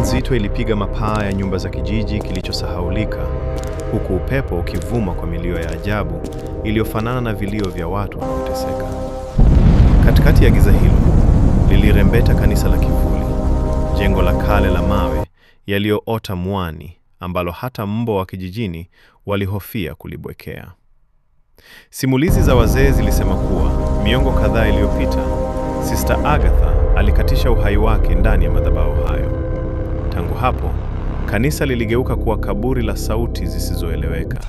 nzito ilipiga mapaa ya nyumba za kijiji kilichosahaulika, huku upepo ukivuma kwa milio ya ajabu iliyofanana na vilio vya watu wanaoteseka. Katikati ya giza hilo lilirembeta kanisa la kivuli, jengo la kale la mawe yaliyoota mwani, ambalo hata mbwa wa kijijini walihofia kulibwekea. Simulizi za wazee zilisema kuwa miongo kadhaa iliyopita, Sister Agatha alikatisha uhai wake ndani ya madhabahu hayo. Tangu hapo, kanisa liligeuka kuwa kaburi la sauti zisizoeleweka.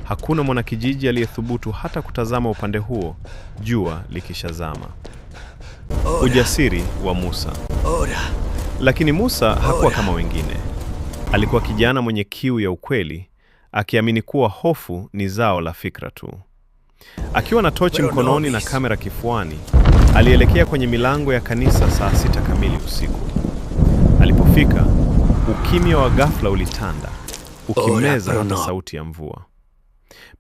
Hakuna mwanakijiji aliyethubutu hata kutazama upande huo jua likishazama. Ujasiri wa Musa. Lakini Musa hakuwa kama wengine. Alikuwa kijana mwenye kiu ya ukweli, akiamini kuwa hofu ni zao la fikra tu. Akiwa na tochi mkononi na kamera kifuani, alielekea kwenye milango ya kanisa saa 6 kamili usiku. Alipofika, ukimya wa ghafla ulitanda, ukimeza hata sauti ya mvua.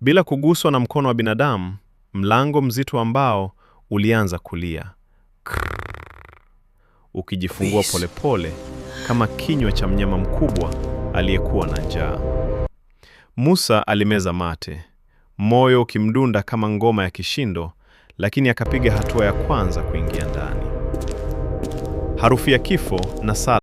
Bila kuguswa na mkono wa binadamu, mlango mzito wa mbao ulianza kulia, ukijifungua polepole kama kinywa cha mnyama mkubwa aliyekuwa na njaa. Musa alimeza mate, moyo ukimdunda kama ngoma ya kishindo, lakini akapiga hatua ya kwanza kuingia ndani. Harufu ya kifo na sala